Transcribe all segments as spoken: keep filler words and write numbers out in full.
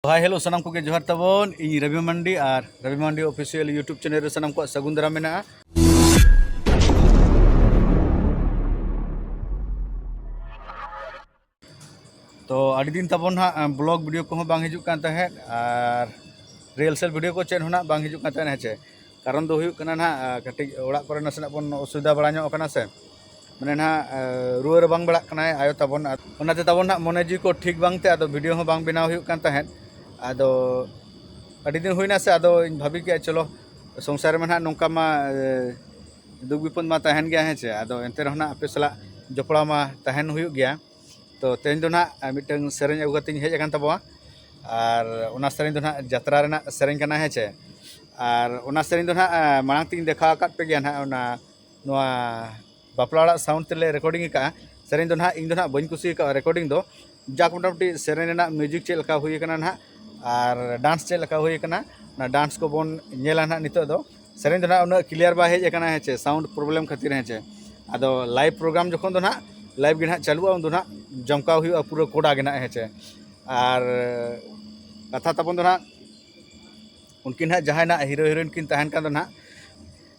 Hi hello, ᱥᱟᱱᱟᱢ ᱠᱚᱜᱮ ᱡᱚᱦᱟᱨ ᱛᱟᱵᱚᱱ᱾ ᱤᱧ ᱨᱚᱵᱤ ᱢᱟᱱᱰᱤ ᱟᱨ ᱨᱚᱵᱤ ᱢᱟᱱᱰᱤ ᱚᱯᱷᱤᱥᱤᱭᱟᱞ YouTube ᱪᱮᱱᱮᱞ ᱨᱮ ᱥᱟᱱᱟᱢ ᱠᱚᱣᱟᱜ ᱥᱟᱹᱜᱩᱱ ᱫᱟᱨᱟᱢ ᱢᱮᱱᱟᱜᱼᱟ᱾ ᱛᱚ ᱟᱹᱰᱤ ᱫᱤᱱ ᱛᱟᱵᱚᱱ ᱦᱟᱸᱜ ᱵᱞᱚᱜ ᱵᱷᱤᱰᱤᱭᱳ ᱠᱚᱦᱚᱸ ᱵᱟᱝ ᱦᱤᱡᱩᱜ ᱠᱟᱱ ᱛᱟᱦᱮᱸᱫ ᱟᱨ ᱨᱤᱦᱟᱨᱥᱟᱞ ᱵᱷᱤᱰᱤᱭᱳ ᱠᱚ ᱪᱮᱫ ᱦᱚᱸ ᱱᱟᱜ ᱵᱟᱝ ᱦᱤᱡᱩᱜ ᱠᱟᱱ ᱛᱟᱦᱮᱸᱫ, ᱦᱮᱸ ᱪᱮ? ᱠᱟᱨᱚᱱ ᱫᱚ ᱦᱩᱭᱩᱜ ᱠᱟᱱᱟ ᱱᱟᱜ ᱠᱟᱹᱴᱤᱡ ᱚᱲᱟᱜ ᱠᱚᱨᱮ ᱱᱟᱥᱮᱱᱟᱜ ᱵᱚᱱ ᱚᱥᱩᱵᱤᱫᱷᱟ ᱵᱟᱲᱟ ᱧᱚᱜ ᱠᱟᱱᱟ ᱥᱮ, ᱢᱟᱱᱮ ᱱᱟᱜ ᱨᱩᱣᱟᱹ ᱨᱟᱵᱟᱝ ᱵᱟᱲᱟᱜ ᱠᱟᱱᱟᱭ ᱟᱭᱳ ᱛᱟᱵᱚᱱ, ᱚᱱᱟᱛᱮ ᱛᱟᱵᱚᱱ ᱱᱟᱜ ᱢᱚᱱᱮ ᱡᱤᱣᱤ ᱠᱚ ᱴᱷᱤᱠ ᱵᱟᱝᱛᱮ ᱟᱫᱚ ᱵᱷᱤᱰᱤᱭᱳ ᱦᱚᱸ ᱵᱟᱝ ᱵᱮᱱᱟᱣ ᱦᱩᱭᱩᱜ ᱠᱟᱱ ᱛᱟᱦᱮᱸᱫ᱾ ᱟᱫᱚ ᱟᱹᱰᱤ ᱫᱤᱱ ᱦᱩᱭᱱᱟ ᱥᱮ, ᱟᱫᱚ ᱤᱧ ᱵᱷᱟᱵᱤ ᱠᱮᱜᱼᱟ ᱪᱚᱞᱚ ᱥᱚᱝᱥᱟᱨ ᱨᱮᱢᱟ ᱱᱟᱜ ᱱᱚᱝᱠᱟ ᱢᱟ ᱫᱩᱠ ᱵᱤᱯᱚᱫ ᱢᱟ ᱛᱟᱦᱮᱱ ᱜᱮᱭᱟ, ᱦᱮᱸ ᱪᱮ? ᱟᱫᱚ ᱮᱱᱛᱮ ᱨᱮᱦᱚᱸ ᱱᱟᱜ ᱟᱯᱮ ᱥᱟᱞᱟᱜ ᱡᱚᱯᱲᱟᱣ ᱢᱟ ᱛᱟᱦᱮᱱ ᱦᱩᱭᱩᱜ ᱜᱮᱭᱟ᱾ ᱛᱚ ᱛᱮᱦᱮᱧ ᱫᱚ ᱱᱟᱜ ᱢᱤᱫᱴᱟᱝ ᱥᱮᱨᱮᱧ ᱟᱹᱜᱩ ᱠᱟᱛᱮᱧ ᱦᱮᱡ ᱟᱠᱟᱱ ᱛᱟᱵᱚᱣᱟ᱾ ᱟᱨ ᱚᱱᱟ ᱥᱮᱨᱮᱧ ᱫᱚ ᱱᱟᱜ ᱡᱟᱛᱨᱟ ᱨᱮᱱᱟᱜ ᱥᱮᱨᱮᱧ ᱠᱟᱱᱟ, ᱦᱮᱸ ᱪᱮ? ᱟᱨ ᱚᱱᱟ ᱥᱮᱨᱮᱧ ᱫᱚ ᱱᱟᱜ ᱢᱟᱲᱟᱝ ᱛᱮᱧ ᱫᱮᱠᱷᱟᱣ ᱟᱠᱟᱫ ᱯᱮ ᱜᱮᱭᱟ ᱱᱟᱜ, ᱚᱱᱟ ᱱᱚᱣᱟ ᱵᱟᱯᱞᱟ ᱚᱲᱟᱜ ᱥᱟᱣᱩᱱᱰ ᱛᱮᱞᱮ ᱨᱮᱠᱚᱨᱰᱤᱝ ᱟᱠᱟᱫᱼᱟ᱾ ᱥᱮᱨᱮᱧ ᱫᱚ ᱱᱟᱜ ᱤᱧ ᱫᱚ ᱱᱟᱜ ᱵᱟᱹᱧ ᱠᱩᱥᱤ ᱟᱠᱟᱫᱼᱟ ᱨᱮᱠᱚᱨᱰᱤᱝ ᱫᱚ᱾ ᱡᱟᱠ ᱢᱚᱴᱟᱢᱩᱴᱤ ᱥᱮᱨᱮᱧ ᱨᱮᱱᱟᱜ ᱢᱤᱣᱡᱤᱠ ᱪᱮᱫ ᱞᱮᱠᱟ ᱦᱩᱭ ᱟᱠᱟᱱᱟ ᱱᱟᱜ ᱟᱨ ᱰᱟᱱᱥ ᱪᱮᱫ ᱞᱮᱠᱟ ᱦᱩᱭ ᱟᱠᱟᱱᱟ, ᱚᱱᱟ ᱰᱟᱱᱥ ᱠᱚᱵᱚᱱ ᱧᱮᱞᱟ ᱱᱟᱜ ᱱᱤᱛᱚᱜ ᱫᱚ᱾ ᱥᱮᱨᱮᱧ ᱫᱚ ᱱᱟᱜ ᱩᱱᱟᱹᱜ ᱠᱞᱤᱭᱟᱨ ᱵᱟᱭ ᱦᱮᱡ ᱟᱠᱟᱱᱟ, ᱦᱮᱸ ᱪᱮ, ᱥᱟᱣᱩᱱᱰ ᱯᱨᱚᱵᱞᱮᱢ ᱠᱷᱟᱹᱛᱤᱨ, ᱦᱮᱸ ᱪᱮ᱾ ᱟᱫᱚ ᱞᱟᱭᱤᱵᱷ ᱯᱨᱳᱜᱨᱟᱢ ᱡᱚᱠᱷᱚᱱ ᱫᱚ ᱱᱟᱜ ᱞᱟᱭᱤᱵᱷ ᱜᱮ ᱱᱟᱜ ᱪᱟᱹᱞᱩᱜᱼᱟ, ᱩᱱ ᱫᱚ ᱱᱟᱜ ᱡᱚᱢᱠᱟᱣ ᱦᱩᱭᱩᱜᱼᱟ ᱯᱩᱨᱟᱹ ᱠᱚᱰᱟ ᱜᱮ ᱱᱟᱜ, ᱦᱮᱸ ᱪᱮ᱾ ᱟᱨ ᱠᱟᱛᱷᱟ ᱛᱟᱵᱚᱱ ᱫᱚ ᱱᱟᱜ ᱩᱱᱠᱤᱱ ᱦᱟᱸᱜ ᱡᱟᱦᱟᱸᱭ ᱱᱟᱜ ᱦᱤᱨᱳ ᱦᱤᱨᱳᱭᱤᱱ ᱠᱤᱱ ᱛᱟᱦᱮᱱ ᱠᱟᱱ ᱫᱚ ᱱᱟᱜ,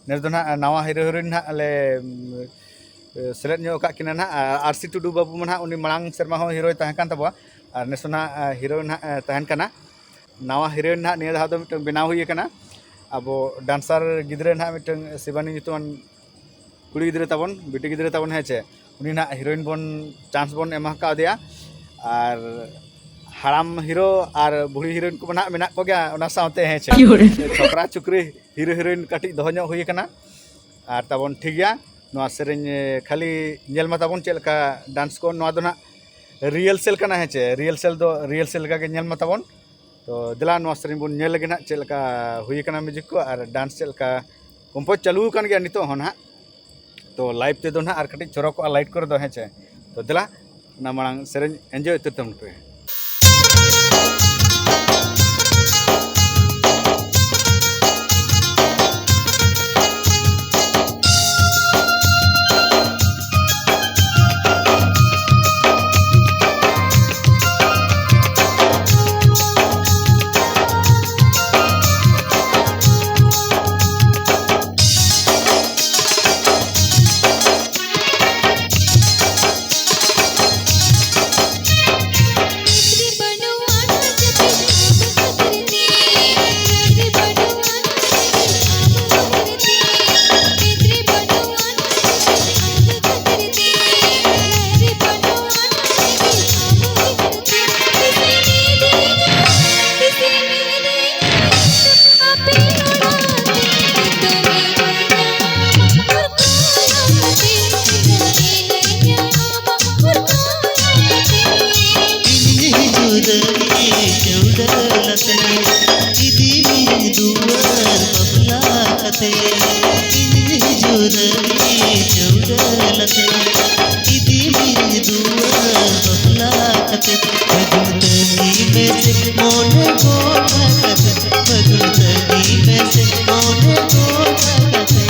ᱱᱮᱥ ᱫᱚ ᱱᱟᱜ ᱱᱟᱣᱟ ᱦᱤᱨᱳ ᱦᱤᱨᱳᱭᱤᱱ ᱱᱟᱜ ᱞᱮ ᱩᱢ, ᱥᱮᱞᱮᱫ ᱧᱚᱜ ᱟᱠᱟᱫ ᱠᱤᱱᱟ ᱱᱟᱜ᱾ ᱟᱨ ᱟᱨᱥᱤ ᱴᱩᱰᱩ ᱵᱟᱹᱵᱩ ᱢᱟ ᱱᱟᱜ ᱩᱱᱤ ᱢᱟᱲᱟᱝ ᱥᱮᱨᱢᱟ ᱦᱚᱸ ᱦᱤᱨᱳᱭ ᱛᱟᱦᱮᱸ ᱠᱟᱱ ᱛᱟᱵᱚᱣᱟ, ᱟᱨ ᱱᱮᱥ ᱦᱚᱸ ᱱᱟᱜ ᱦᱤᱨᱳ ᱱᱟᱜ ᱛᱟᱦᱮᱱ ᱠᱟᱱᱟ᱾ ᱱᱟᱣᱟ ᱦᱤᱨᱳᱭᱤᱱ ᱱᱟᱜ ᱱᱤᱭᱟᱹ ᱫᱷᱟᱣ ᱫᱚ ᱢᱤᱫᱴᱟᱝ ᱵᱮᱱᱟᱣ ᱦᱩᱭ ᱟᱠᱟᱱᱟ᱾ ᱟᱵᱚ ᱰᱟᱱᱥᱟᱨ ᱜᱤᱫᱽᱨᱟᱹ ᱱᱟᱜ ᱢᱤᱫᱴᱟᱝ ᱥᱤᱵᱟᱱᱤ ᱧᱩᱛᱩᱢᱟᱱ ᱠᱩᱲᱤ ᱜᱤᱫᱽᱨᱟᱹ ᱛᱟᱵᱚᱱ, ᱵᱤᱴᱤ ᱜᱤᱫᱽᱨᱟᱹ ᱛᱟᱵᱚᱱ, ᱦᱮᱸ ᱪᱮ, ᱩᱱᱤ ᱱᱟᱜ ᱦᱤᱨᱳᱭᱤᱱ ᱵᱚᱱ ᱪᱟᱱᱥ ᱵᱚᱱ ᱮᱢᱟ ᱠᱟᱣᱫᱮᱭᱟ᱾ ᱟᱨ ᱦᱟᱲᱟᱢ ᱦᱤᱨᱳ ᱟᱨ ᱵᱩᱲᱦᱤ ᱦᱤᱨᱳᱭᱤᱱ ᱠᱚ ᱱᱟᱜ ᱢᱮᱱᱟᱜ ᱠᱚᱜᱮᱭᱟ ᱚᱱᱟ ᱥᱟᱶᱛᱮ, ᱦᱮᱸ ᱪᱮ᱾ ᱪᱷᱚᱠᱨᱟ ᱪᱷᱩᱠᱨᱤ ᱦᱤᱨᱳ ᱦᱤᱨᱳᱭᱤᱱ ᱠᱟᱹᱴᱤᱡ ᱫᱚᱦᱚ ᱧᱚᱜ ᱦᱩᱭ ᱟᱠᱟᱱᱟ᱾ ᱟᱨ ᱛᱟᱵᱚᱱ ᱴᱷᱤᱠ ᱜᱮᱭᱟ, ᱱᱚᱣᱟ ᱥᱮᱨᱮᱧ ᱮ, ᱠᱷᱟᱹᱞᱤ ᱧᱮᱞ ᱢᱟ ᱛᱟᱵᱚᱱ ᱪᱮᱫ ᱞᱮᱠᱟ ᱰᱟᱱᱥ ᱠᱚ᱾ ᱱᱚᱣᱟ ᱫᱚ ᱱᱟᱜ ᱨᱤᱦᱟᱨᱥᱟᱞ ᱠᱟᱱᱟ, ᱦᱮᱸ ᱪᱮ, ᱨᱤᱦᱟᱨᱥᱟᱞ ᱫᱚ ᱨᱤᱦᱟᱨᱥᱟᱞ ᱞᱮᱠᱟ ᱜᱮ ᱧᱮᱞ ᱢᱟ ᱛᱟᱵᱚᱱ᱾ ᱛᱚ ᱫᱮᱞᱟ ᱱᱚᱣᱟ ᱥᱮᱨᱮᱧ ᱵᱚᱱ ᱧᱮᱞ ᱞᱮᱜᱮ ᱱᱟᱜ ᱪᱮᱫ ᱞᱮᱠᱟ ᱦᱩᱭ ᱟᱠᱟᱱᱟ ᱢᱤᱣᱡᱤᱠ ᱠᱚ ᱟᱨ ᱰᱟᱱᱥ ᱪᱮᱫ ᱞᱮᱠᱟ ᱠᱚᱢᱯᱳᱡᱽ ᱪᱟᱹᱞᱩ ᱟᱠᱟᱱ ᱜᱮᱭᱟ ᱱᱤᱛᱚᱜ ᱦᱚᱸ ᱱᱟᱦᱟᱜ᱾ ᱛᱚ ᱞᱟᱭᱤᱵᱷ ᱛᱮᱫᱚ ᱱᱟᱦᱟᱜ ᱟᱨ ᱠᱟᱹᱴᱤᱡ ᱪᱚᱨᱚᱠᱚᱜᱼᱟ ᱞᱟᱭᱤᱴ ᱠᱚᱨᱮ ᱫᱚ, ᱦᱮᱸ ᱪᱮ᱾ ᱛᱚ ᱫᱮᱞᱟ ᱚᱱᱟ ᱢᱟᱲᱟᱝ ᱥᱮᱨᱮᱧ ᱮᱱᱡᱚᱭ ᱩᱛᱟᱹᱨ ᱛᱟᱵᱚᱱ ᱯᱮ᱾ ᱪᱟᱹᱣᱰᱟᱹᱞ ᱟᱛᱮ, ᱤᱫᱤ ᱢᱤᱭᱟᱹᱧ ᱫᱩᱣᱟᱹᱨ ᱵᱟᱯᱞᱟ ᱠᱟᱛᱮ, ᱤᱧ ᱦᱤᱡᱩᱜ ᱨᱟᱹᱲᱤ ᱪᱟᱹᱣᱰᱟᱹᱞ ᱟᱛᱮ, ᱤᱫᱤ ᱢᱤᱭᱟᱹᱧ ᱫᱩᱣᱟᱹᱨ ᱵᱟᱯᱞᱟ ᱠᱟᱛᱮ, ᱯᱷᱟᱹᱜᱩᱱ ᱛᱟᱹᱜᱤ ᱢᱮᱥᱮ ᱢᱚᱱᱮ ᱜᱚᱴᱟ ᱠᱟᱛᱮ, ᱯᱷᱟᱹᱜᱩᱱ ᱛᱟᱹᱜᱤ ᱢᱮᱥᱮ ᱢᱚᱱᱮ ᱜᱚᱴᱟ ᱠᱟᱛᱮ᱾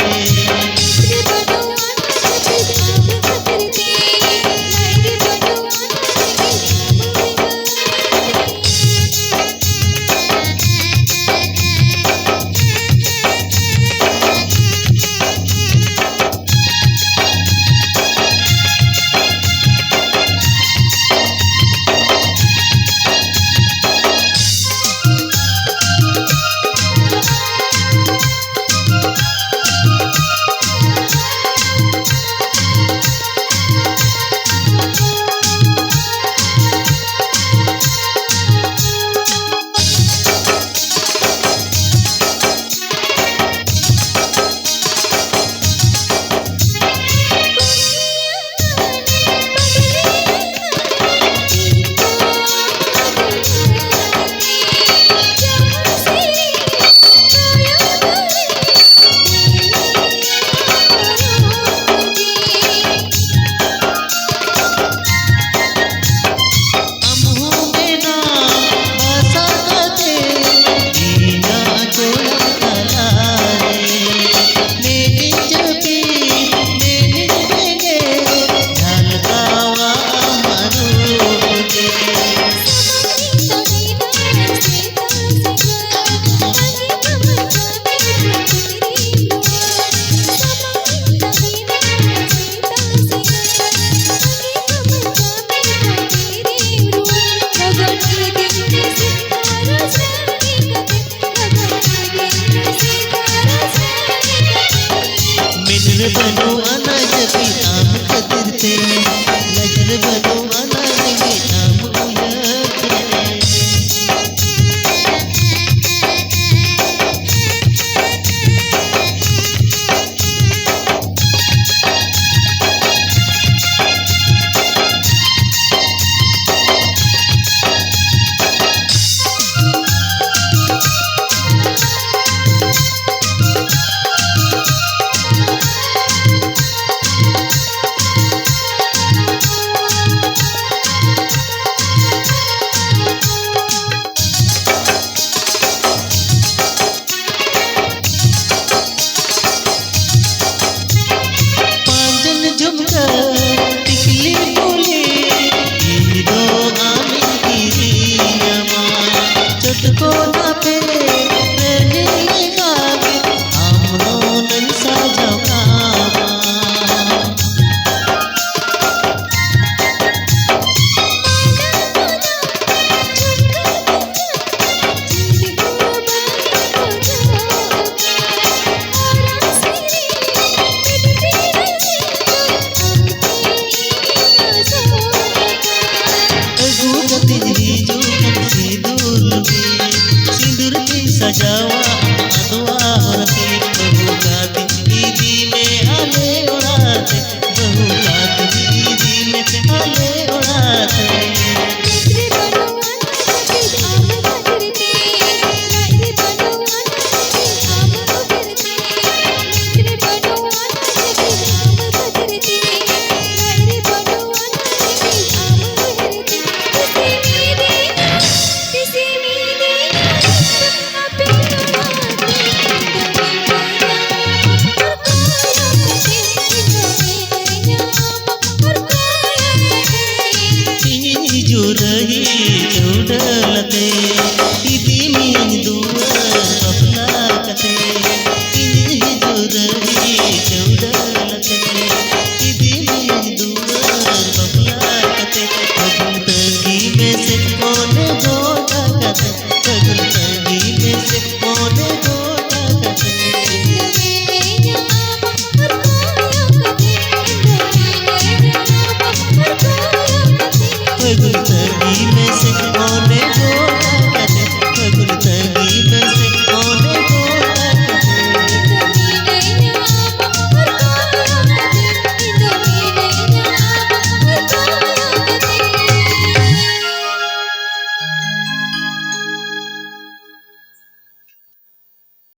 ᱢᱮᱫ ᱨᱮ ᱵᱟᱹᱱᱩᱜ ᱟᱱᱟ ᱡᱟᱹᱯᱤᱫ ᱟᱢ ᱠᱷᱟᱹᱛᱤᱨ ᱛᱮ, ᱞᱟᱡ ᱨᱮ ᱵᱟᱹᱱᱩᱜ ᱟᱱᱟ ᱨᱮᱸᱜᱮᱡ ᱟᱢ ᱩᱭᱦᱟᱹᱨ ᱛᱮ᱾ ᱡᱟᱣᱟ ᱟᱫᱣᱟ ᱦᱚᱨᱛᱮ ᱵᱟᱹᱦᱩ ᱠᱟᱛᱮ ᱤᱫᱤ ᱢᱮ ᱟᱞᱮ ᱚᱲᱟᱜ ᱛᱮ, ᱵᱟᱹᱦᱩ ᱠᱟᱛᱮ ᱤᱫᱤ ᱢᱮ ᱟᱞᱮ ᱚᱲᱟᱜ ᱛᱮ᱾ ᱤᱧᱤᱧ ᱦᱤᱡᱩᱜ ᱨᱟᱹᱦᱤ ᱪᱟᱹᱣᱰᱟᱹᱞ ᱟᱛᱮ, ᱤᱫᱤ ᱢᱤᱭᱟᱹᱧ ᱫᱩᱣᱟᱹᱨ ᱵᱟᱯᱞᱟ ᱠᱟᱛᱮ᱾ ᱤᱧᱤᱧ ᱦᱤᱡᱩᱜ ᱨᱟᱹᱦᱤ ᱪᱟᱹᱣᱰᱟᱹᱞ ᱟᱛᱮ, ᱤᱫᱤ ᱢᱤᱭᱟᱹᱧ ᱫᱩᱣᱟᱹᱨ ᱵᱟᱯᱞᱟ ᱠᱟᱛᱮ᱾ ᱟᱹᱜᱩ ᱛᱟᱹᱜᱤ ᱢᱮᱥᱮ ᱠᱚᱱᱮ ᱜᱚᱴᱟ ᱠᱟᱛᱮ, ᱟᱹᱜᱩ